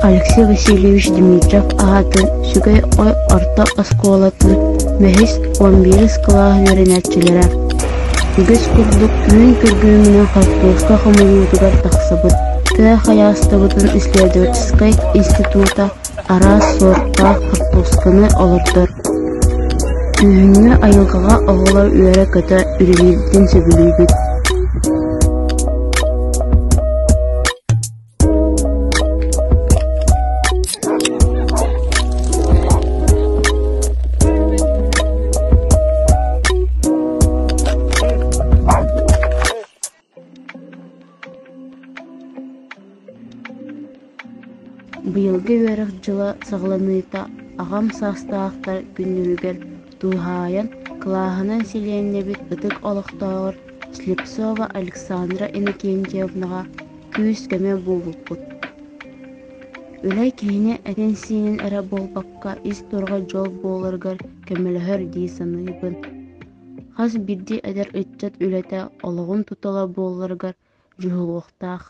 Алексей Васильевич Дмитриев аатын Сүгэй Ой орто оскуолатын бэһис, XI кылаас үөрэнээччилэрэ. Үгэс курдук күһүн күргүөмүнэн хортуоска хомуйуутугар тахсыбыт тыа хайаастыбытын исследовательскай института араас суортаах хортуосканы олордор. Күһүҥҥү айылҕаҕа оҕолор үөрэ-көтө үлэлиирбитин сөбүлүүбүт. Быйылгы үөрэх дьыла саҕаланыыта аҕам саастаахтар күннэригэр туһаайан кылааһынан сэлиэнньэбит ытык олохтооҕор Слепцова Александра Иннокентьевнаҕа күүс-көмө буолбуппут. Үлэ киһини этин-сиинин эрэ буолбакка, ис туруга дьол буоларыгар көмөлөһөр дии саныыбын. Хас биирдии эдэр ыччат үлэтэ олоҕун тутула буоларыгар дьулуһуохтаах.